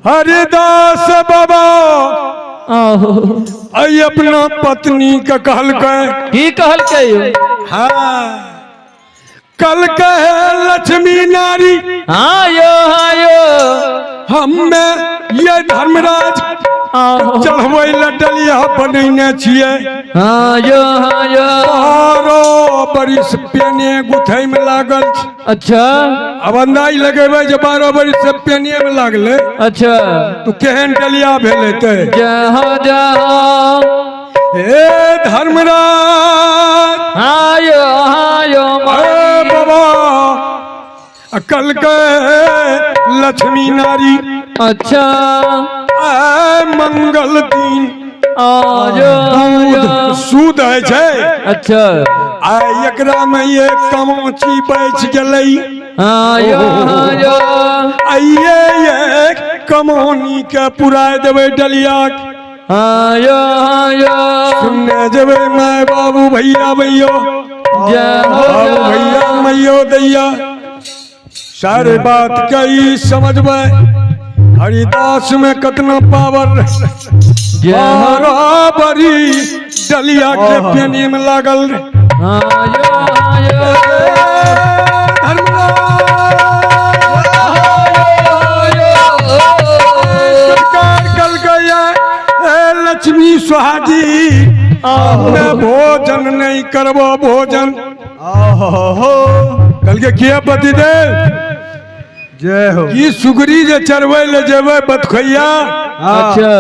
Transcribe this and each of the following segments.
हरिदास बाबा आहो अइ अपना पत्नी के कहलकै। की कहलकै यौ? हाँ, कल कहे लक्ष्मी नारी। हाँ यो, हाँ यो। हम्मे ये धर्मराज आहो। चढ़बै लए डलिया बनैने छियै। हाँ यो, हाँ यो। 12 बरिस पेने गुथै में लागल छै। अच्छा। अब अंदाज लगेबै जे 12 बरिस से पेने में लागलै। अच्छा। तो केहन डलिया भेल हेतै? जय हो, जय हो। हे धर्मराज। हाँ यो, हाँ यो। अरे बाबा, आ कल के लक्ष्मी नारी। अच्छा। आय मंगल दिन। आयो, आयो। सूद है छै। अच्छा। आ एकरा में ये कमोची बच गेलै। आयो, आयो। आइए ये कमौनी के पुराय देबै डलिया के। आयो, आयो। सुनने जेबै my बाबू भैया भैयो। जय हो। बाबू भैया मैयो दैया, सारे बात के ई समझबै हरिदास में कतना पावर। जय हो। बराबरी डलिया के पेनी में लागल रहे। आयो, आयो। सरकार कल गया ए लक्ष्मी सुहागी, मैं भोजन नहीं करबो भोजन। कल के किया पति देव? जय हो। ई सुगरी जे चरबै ले जेबै बतखैया। अच्छा।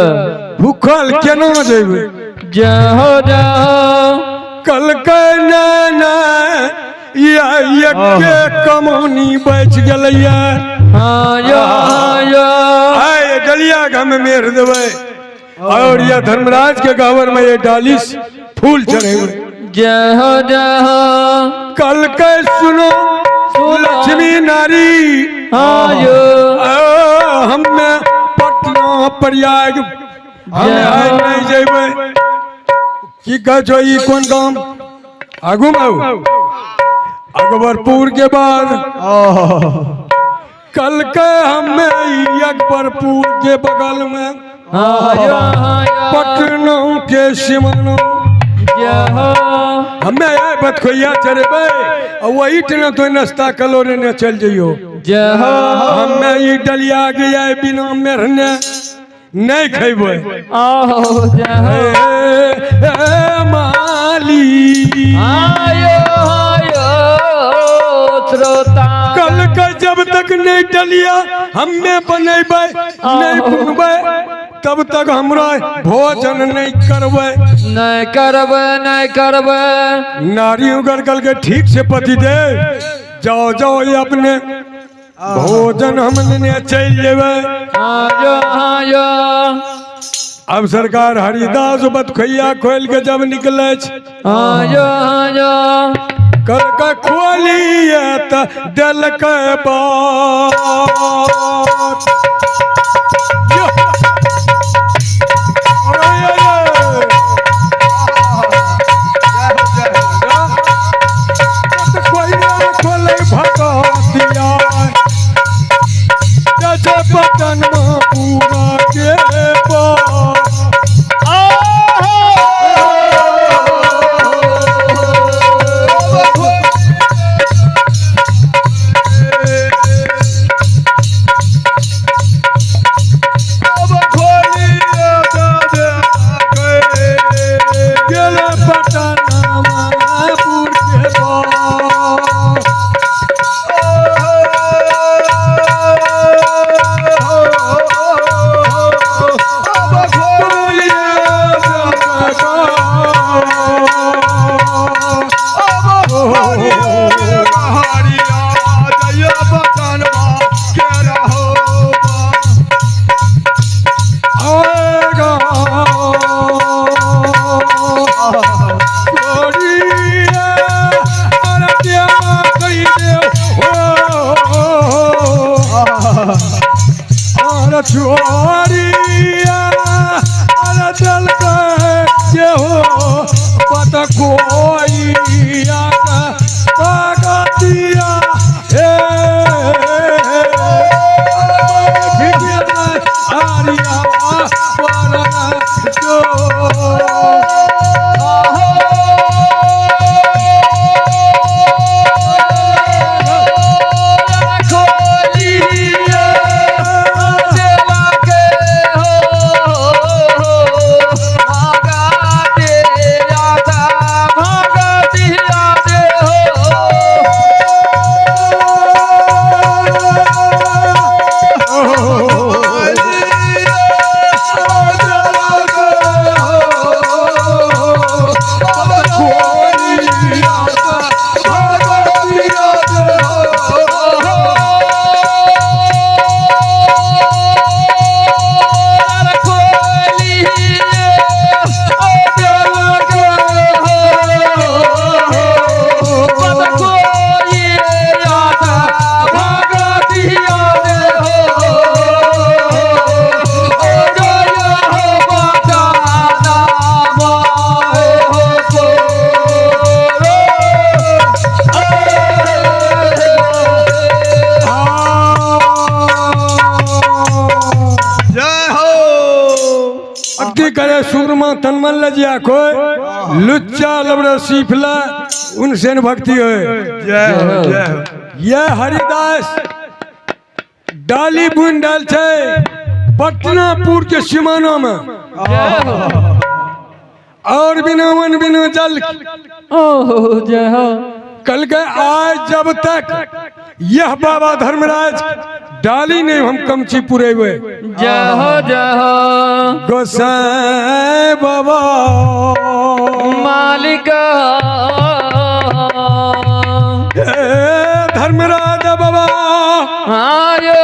भूखल केना जेबै? जय हो, जय हो। कल के ने या एके कमौनी बच गेलैया। आयो, आयो। आय डलिया के हम मेर देबै और यह धर्मराज के गहवर में ये डालिस फूल चढ़ेबै। जय हो, जय हो। कल के सुनो सुनो। लक्ष्मी नारी। आयो। हमें पटना प्रयाग हम आइ नहीं जेबै। की कहै छौ ई कोन गाम आगू में आउ अकबरपुर के बाद। कल के हमें ई अकबरपुर के बगल में आयो, आयो। पटना के सिमाना। जय हो। हमें आए बतखैया चढ़ेबै आ वही ठाम तो नाश्ता कलो ने चल जइयो। जय हो। हमें ई डलिया के आए बिना मेहरने नहीं खेबै। आहो, जय हो। ए, ए, माली। आयो, आयो श्रोता। कल के जब तक नहीं डलिया हमें बनेबै नहीं बुनबै तब तक हमरा भोजन नहीं करबै। नहीं करबै, नहीं करबै। नारी उगर कल के ठीक से पति दे जाओ जाओ ये अपने भोजन हम लेने चल जेबै। आयो, आयो। अब सरकार हरिदास बतखैया खोल के जब निकले छै। आयो, आयो। कल के खोलिए त दिल के बात। यो। अरे ये ये। कोइया खोले भगतिया जैसे बचन में पूरा के बात। गेले पटनापुर के बात। छोरिया अरे चल के हो पत कोई भगतिया हे। दुआरिया पर जो। जय हो। अति करे सूरमा तनमन लजिया कोई लुच्चा लबड़ा सीफला उनसे न भक्ति होए। जय हो जय हो। यह हरिदास डाली बुन डाल छे पटनापुर के सीमाना में और बिना वन बिना जल। ओहो जय हो। कल के आज जब तक यह बाबा धर्मराज डाली नहीं हम कमची पूरे हुए। जय हो जय हो। गोसाई बाबा मालिक हे धर्मराज बाबा आयो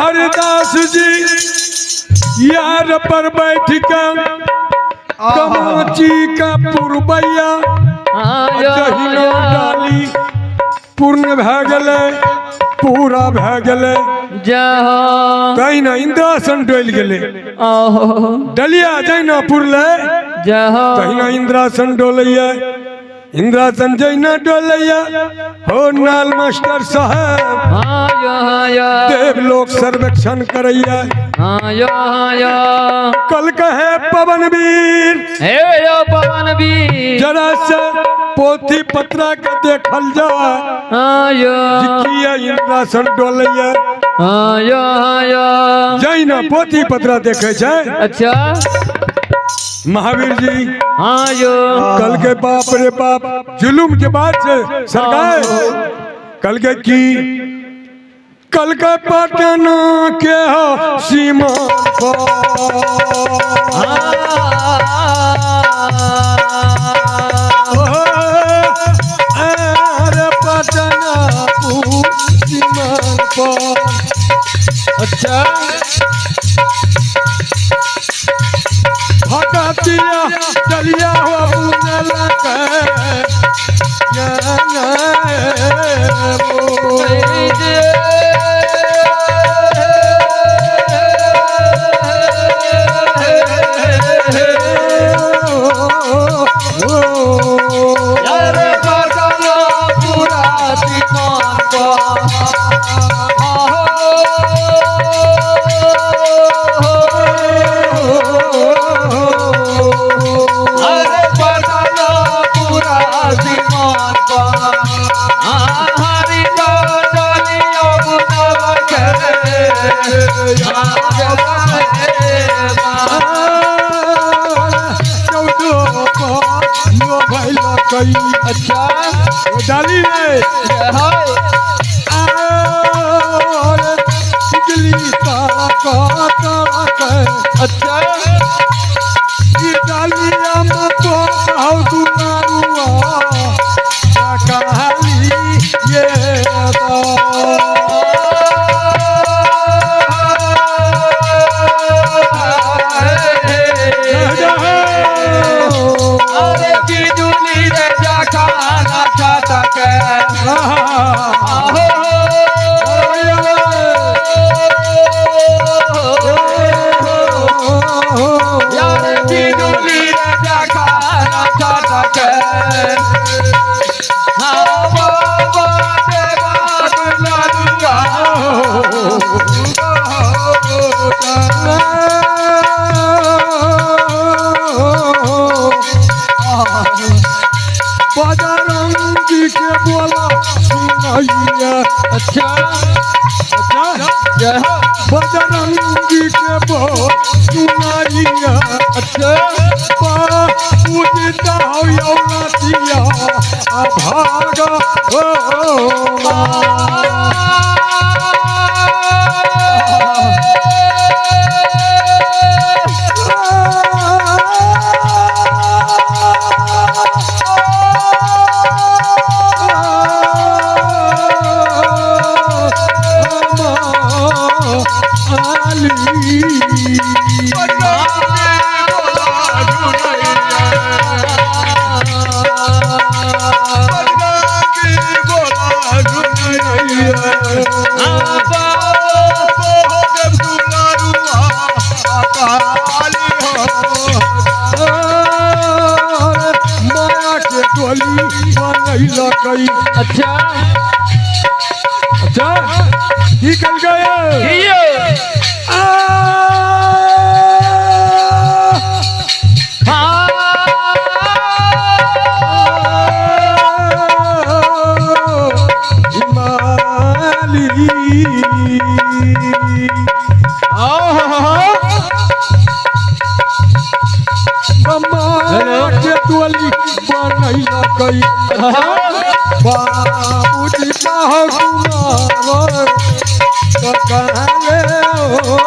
हरिदास जी यार पर बैठ कर कमची का पुरबैया जहिना डाली पूर्ण भए गेलै पूरा भए गेलै। जय हो। तहिना इंद्रासन डोलि गेलै। ओहो डलिया जहिना पुरलै जय हो। तहिना इंद्रासन डोलैया। इंद्रासन जहिना डोलैया हो नाल मास्टर साहब आयो आयो देवलोक सर्वेक्षण करैया। आयो आयो। कल कहे पवन वीर हे यो पवन वीर जरा से पोथी पत्रा के देखल जाए आयो किया इंद्रासन डोलैया। आयो आयो जहिना पोथी पत्रा देखे छै। अच्छा महावीर जी आयो कल के बाप रे बाप जुलुम के बात से सरकार कल के की कल के पटना के हो सीमा पर। अरे पटना सीमा पर। अच्छा भगतिया चलिया हो अच्छा डाली रे अच्छा Oh, अच्छा अच्छा जय हो। बजरंगी के बोल सुनाइया। अच्छा बाबूजी यौनतिया भाग हो। माया के डोली बनैलकै। अच्छा अच्छा की कल गए? ये बाबूजी कुमार कहले ओ।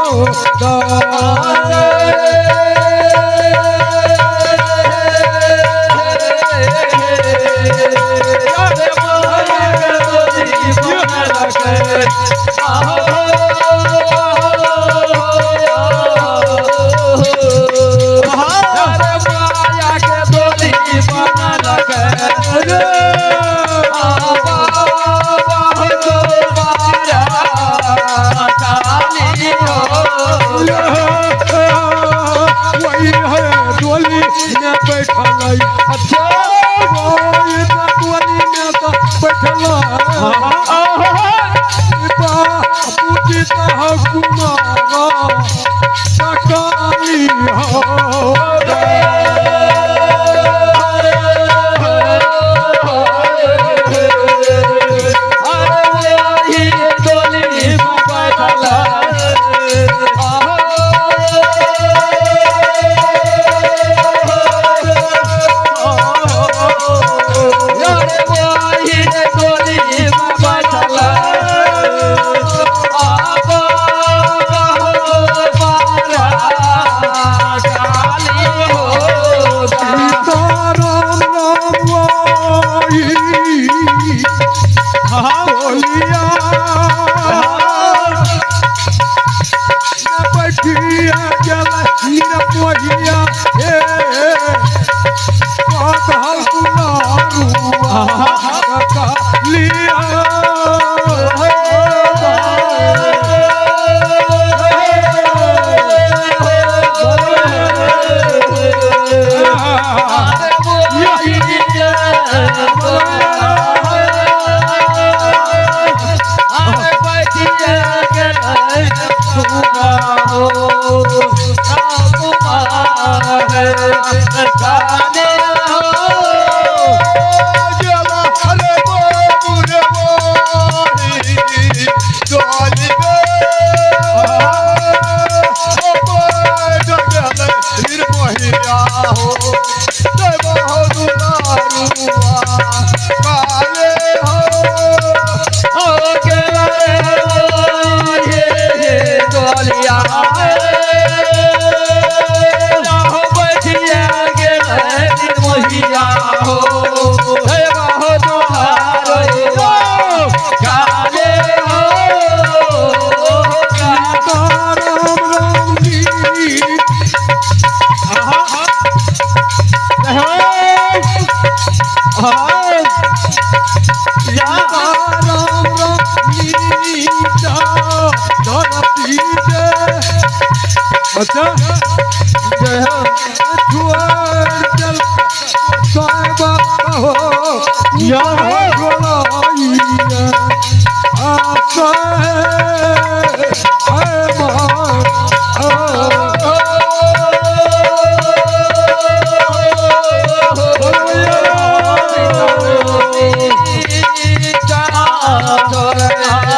वही है डोली में बैठल। अच्छा वही डोली में तो बैठल बाबूजी कुमार सकाली हो। सीताराम राम वही बोलिया बैठिया गेल निरपोहिया हे बात हम दुलारुआ लिया। सीताराम राम जी। सीताराम राम नीचा धरती दे। अच्छा जय हो। छोड़ चल साहिबा हो या हो। गोलाइया आशा है मां। चल।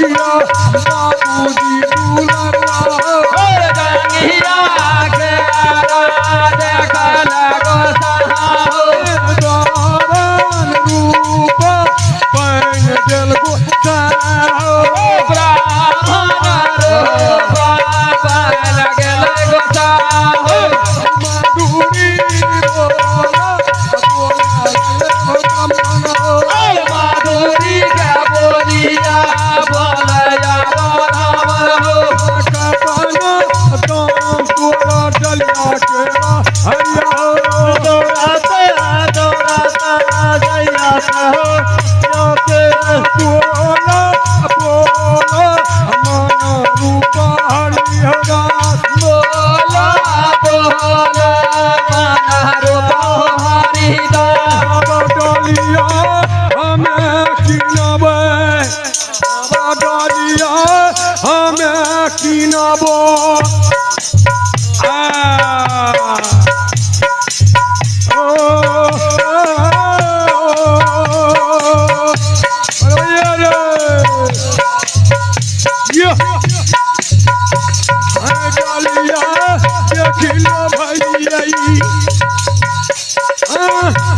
डलिया बाबूजी दुलरवा। दान रूप पैन गेल गोसाओ। माधुरी बोला बोला ब्राह्मण हो। कतना दाम तोरा डलिया केरा हरिया हो। बोला बोला मन रूप हरिहरास। बाबा डलिया हमें किनबै, बाबा डलिया हमें किनबो। आ ओ अरे भैया रे ये अरे डलिया देखिलो भैया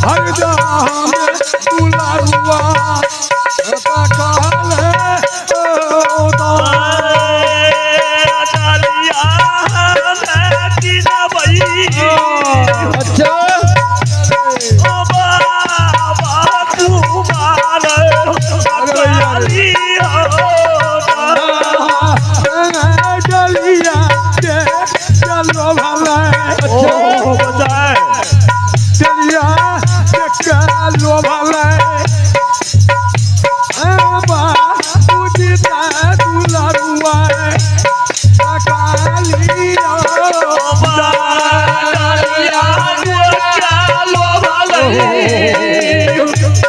हरदा हमें दुलारुआ काल डलिया चलो भला डलिया चलो भला बाबूजी दुलारुआ कालिया।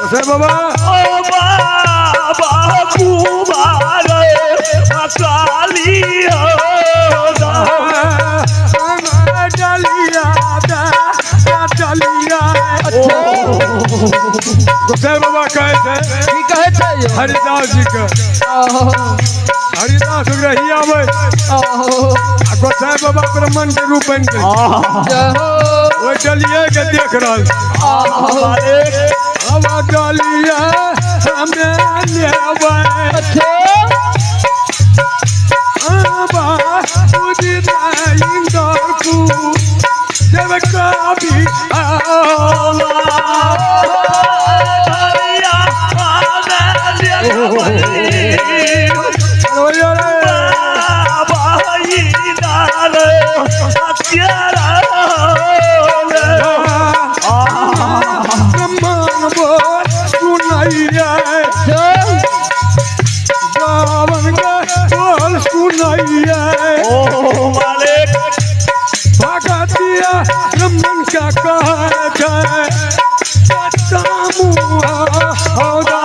से बाबा डलिया डलिया गोसाई बाबा कहै छै। की कहै छै यौ? हरिदास जी के हरिदास ओकरा ही आबै आ गोसाई बाबा ब्राह्मण के रूप बनि गेल। ओहि डलिये के देख रहल छै। अब डलिया हमे लेबै बाबूजी इंदरपुर जब कभी आला। अरे रे ब्रह्मण बोल सुनैया, रावण के बोल सुनैया। भगतिया ब्राह्मण के कहै छै मुआ होगा।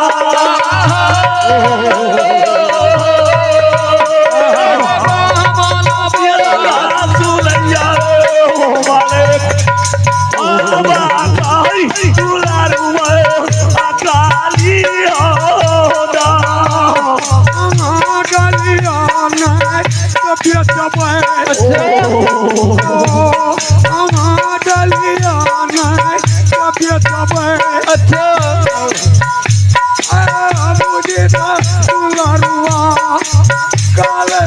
डलिया नहीं बेचबै, डलिया नहीं बेचबै। बाबूजी दुलरुआ काले।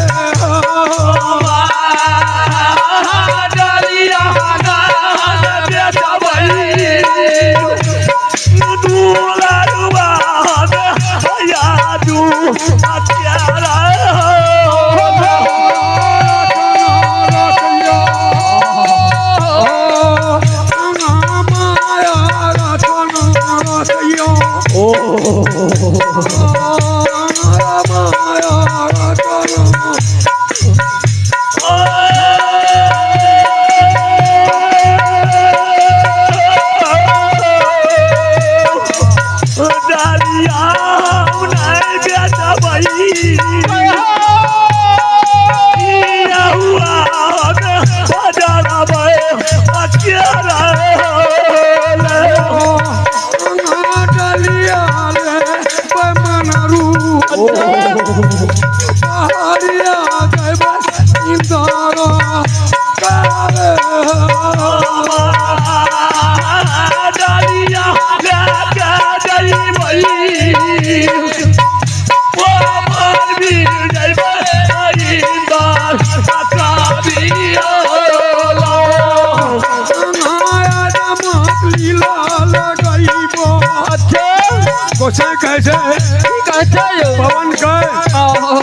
कहै छै? की कहै छै यौ? पवन कहे। आहो।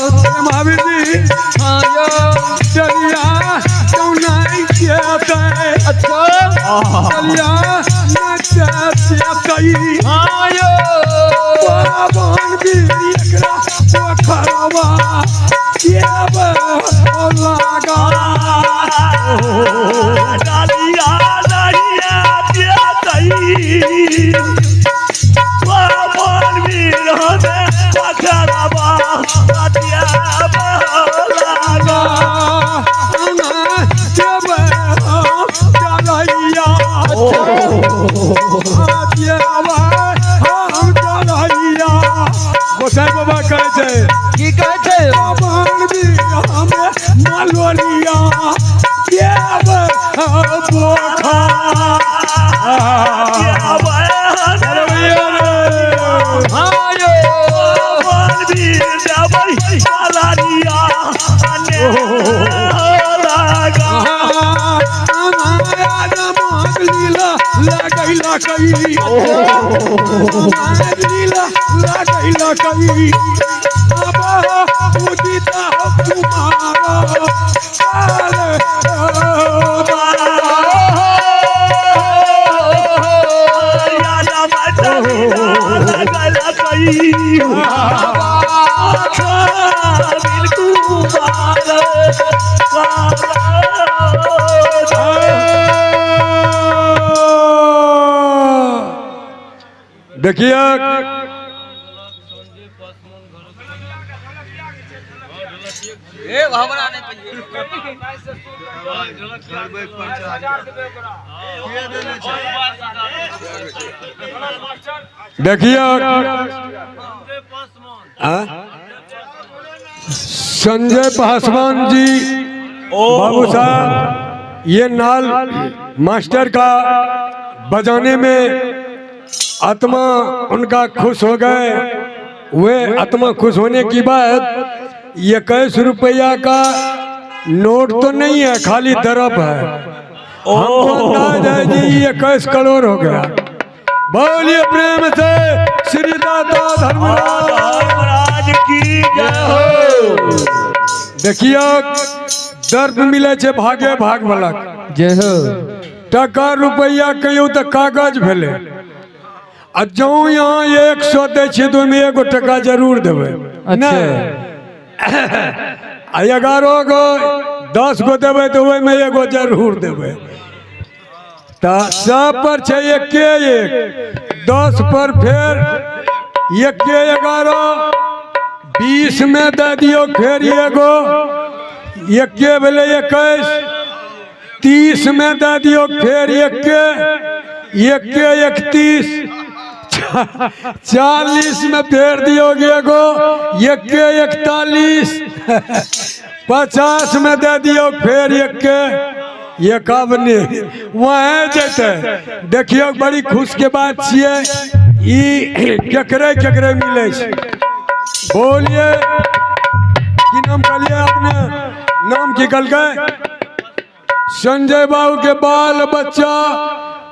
महावीर जी। हाँ यौ। डलिया चौनाई जेतै। अच्छा। डलिया नचतै। हाँ यौ। पवन वीर एकरा पोखरवा देबै लगा। डालिया डालिया देतै, पवन वीर हमे पखरवा देबै लगा। देबै डलैया, देबै हम डलैया। गोसाई बाबा कहै छै। की कहै छै यौ? पवन वीर हमे मलोरिया देबै बोखा। देबै। अरे भैया रे। हाँ यौ। पवन वीर देबै मलरिया लगा। लीला लगैला कई, लीला लगैला कई। अब उदिता कुमार देखिए। देखिए, संजय पासवान जी बाबू साहब, ये नाल मास्टर का बजाने में आत्मा उनका खुश हो गए। वे आत्मा खुश होने की बाद 21 रुपया का नोट तो नहीं है, खाली तरफ है। हमको अंदाज है जी 21 करोड़ हो गया। बोलिए प्रेम से श्री दाता धर्मराज धर्मराज की जय हो। देखियो, दर्द मिले छै भागे भाग वाला। जय हो। टका रुपया कहियो तऽ कागज भेलै, आ जौं यहाँ 100 दै छियै तऽ ओहिमे एगो टका जरूर देबै। अच्छा। नहि, आ 11 गो 10 गो देबै तऽ ओहिमे एगो जरूर देबै। तऽ सब पर छै एके एक, 10 पर फेर एके 11, 20 में दे दियौ फेर एगो, एके भेलै 21। 30 में दे दियौ फेर एके, एके 31। 40 में फेर दियौ एगो, एके 41। 50 में दे दियौ फेर एके, 51, वहें जेतै। देखियौ, बड़ी खुश के बात छियै ई। केकरे केकरे मिलै छै? बोलिए, की नाम कहलिए अपने? नाम की कहलकै? संजय बाबू के बाल बच्चा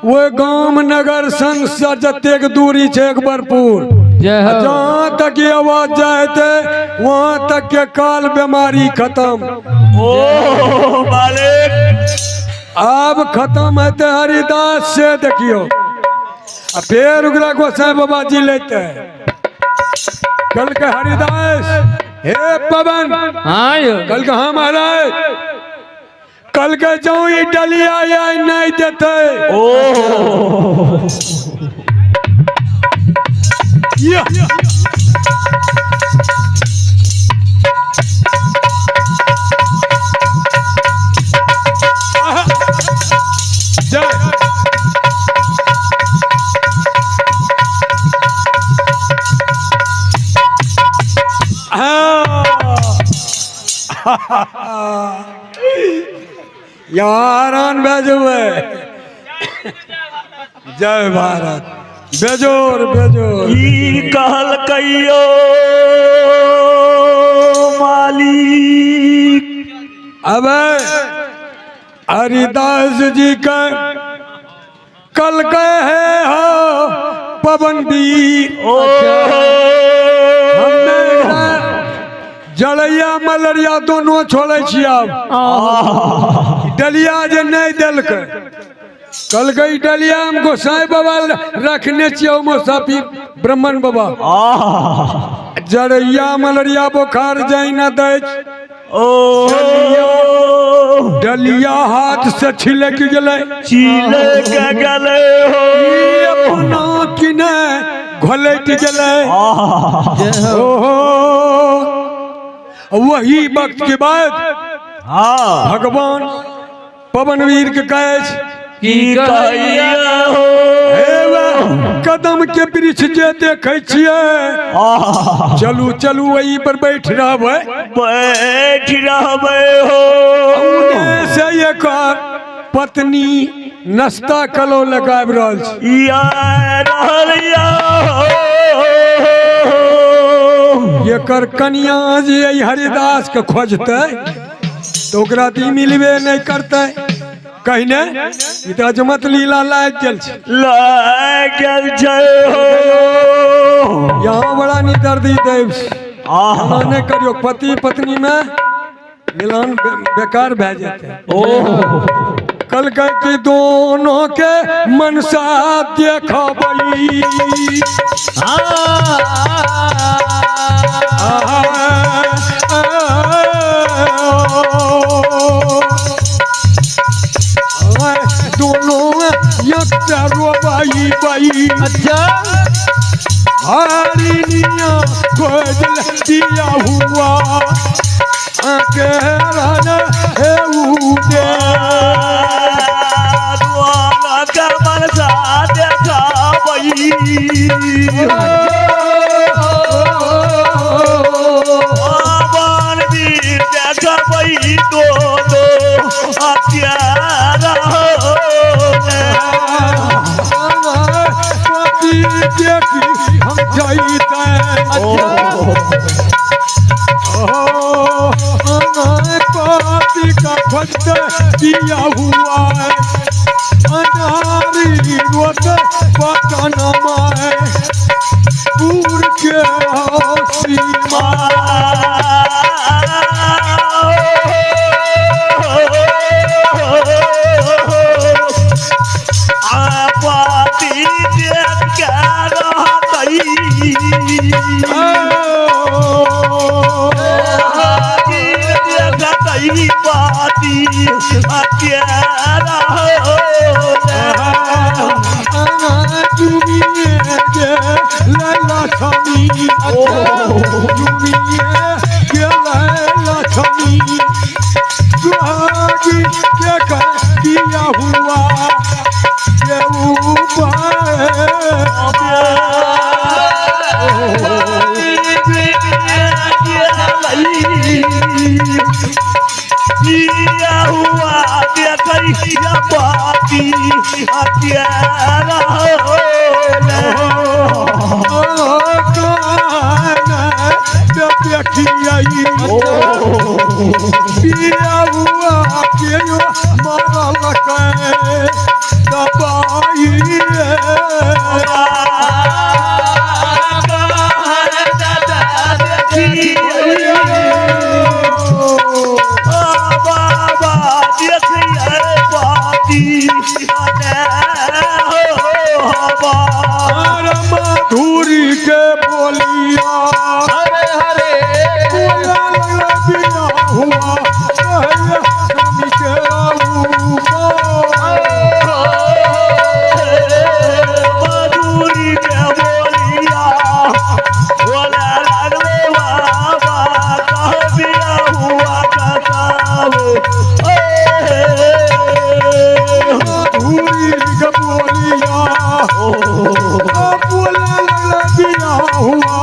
वो गाम नगर सन से जतेक दूरी छै अकबरपुर, जय हो। जहाँ तक ये आवाज जाते वहां तक के काल बीमारी खत्म। ओ मालिक। अब खत्म हेतै हरिदास से। देखियो, आ फेर ओकरा गोसाई बाबा जी लेते। कल के हरिदास, हे पवन। हाँ यौ। कल के हाँ महाराज। कल के जाऊं ई डलिया आई नहीं देते। ओ। ये जय। हाँ। यारान भेजबै। जय भारत, बेजोर बेजोर। की कहल कहियो मालिक? अब हरिदास जी के कल गए है हो पवन वीर। ओ। जलैया मलरिया दोनों छोड़ै छी। आब डलिया जे नहीं देलकै, कहलकै ई डलिया हम गोसाई बाबा रखने छियै, ओहिमे साफी ब्राह्मण बाबा। जरैया मलरिया बोखार जाय न दै छै। ओ डलिया हाथ से छिलक गेलै, छिलक गेलै हो। ई अपना किने घोलटि गेलै। ओहो, वही वक्त के बाद हाँ भगवान पवनवीर के कहै छै, की कहैया हो? हे वे कदम के वृक्ष जे देखै छियै, चलू चलू वही पर बैठ रहबै, बैठ रहबै हो। उने से एकर पत्नी नाश्ता कलो लऽ आबि रहल छै। या रहल या हो। एकर कनिया जे एहि हरिदास के खोजतै तऽ ओकरा तऽ ई मिलबे नहि करतै। कहिने ई तऽ अजमत लीला लागि गेल छै, लागि गेल छै हो। यहाँ बड़ा निदर्दी दैव छै, एना नहि करियौ, पति पत्नी में मिलान बेकार भए जेतै। कहलकै कि दोनों के मनसा देखबै। दोनों एक रोबाई बाई। अच्छा। हरिनिया खोजल दिया हुआ के रन हे उदे। दोनों के मनसा देखबै। भगवान वीर देखबै दोनों हथियार हो। पति देखी हम जाइते, पति का खोजते दिया हुआ है, अनारी रोते पतन में पूर के सीमा। पति देख के रहतै, देखतै पति हथियार हो। किया हुआ ये ऊपर किया हुआ देखैया पति हथियार हो। पिया हुआ के मरल के दबाई। बाबा देखैया पति हो। माधुरी के बोलिया हरे हरे। बोला लगला बिना हुआ कहिया स्वामी के ऊपर। मधुरी के बोलिया बोला लगले बाबा कह दिया हुआ कसाब। माधुरी के बोलिया बोला लगला बिना हुआ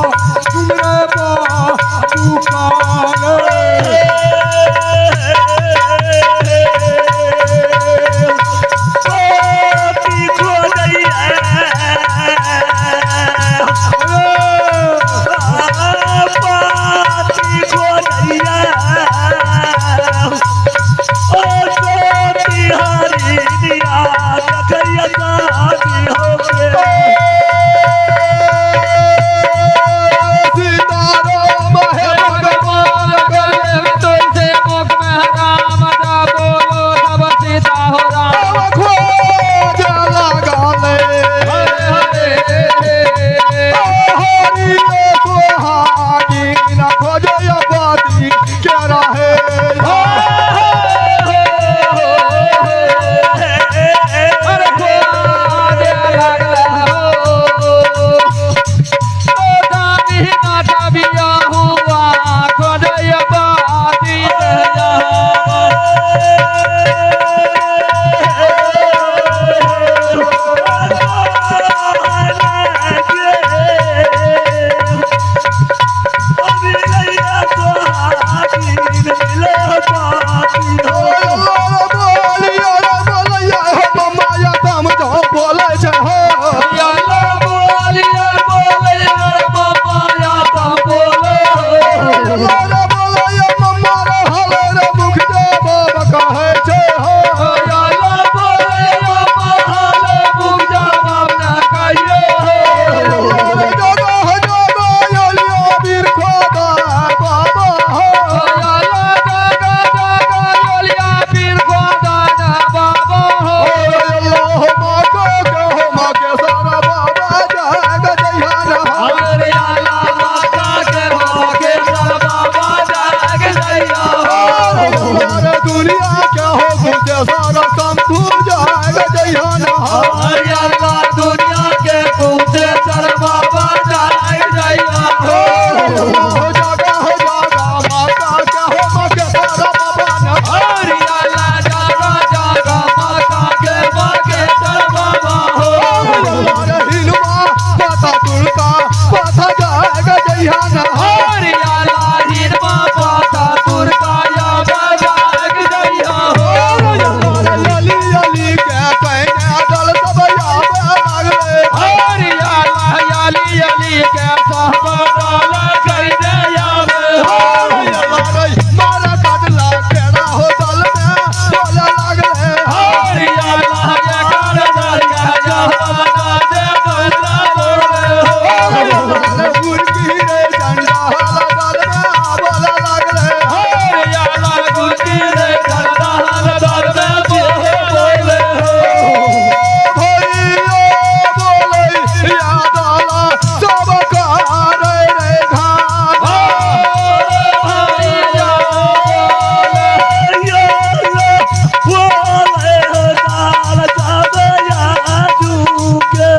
कुशेश्वर शंभू जाग जइहा न। हरियाला दुनिया के पूछे चल बाबा जाए जइया हो। हो जागा हो जागा माता के हो मकेश्वर बाबा न। हरियाला जागा जागा माता के मकेश्वर बाबा हो। हिलवा माता दुर्गा माता जाग जइहा न। हरियाला हिरमा माता दुर्गा या जाग जइया हो। अली अली के कहने दल सब आवे लागले। हरियाला याली अली के सब डाला कर दे आवे हो। मारा काटला केड़ा हो दल में बोले लागले। हरियाला या कर दरिया या बना दे बना बोले हो। गुरकी रे डंडा हाला दल में बोले लागले। हरियाला गुरकी रे डंडा हाला दल में बोले बोले हो। भैया बोले या दाला सब करे रे घाट। बोले दाल सब याजू के।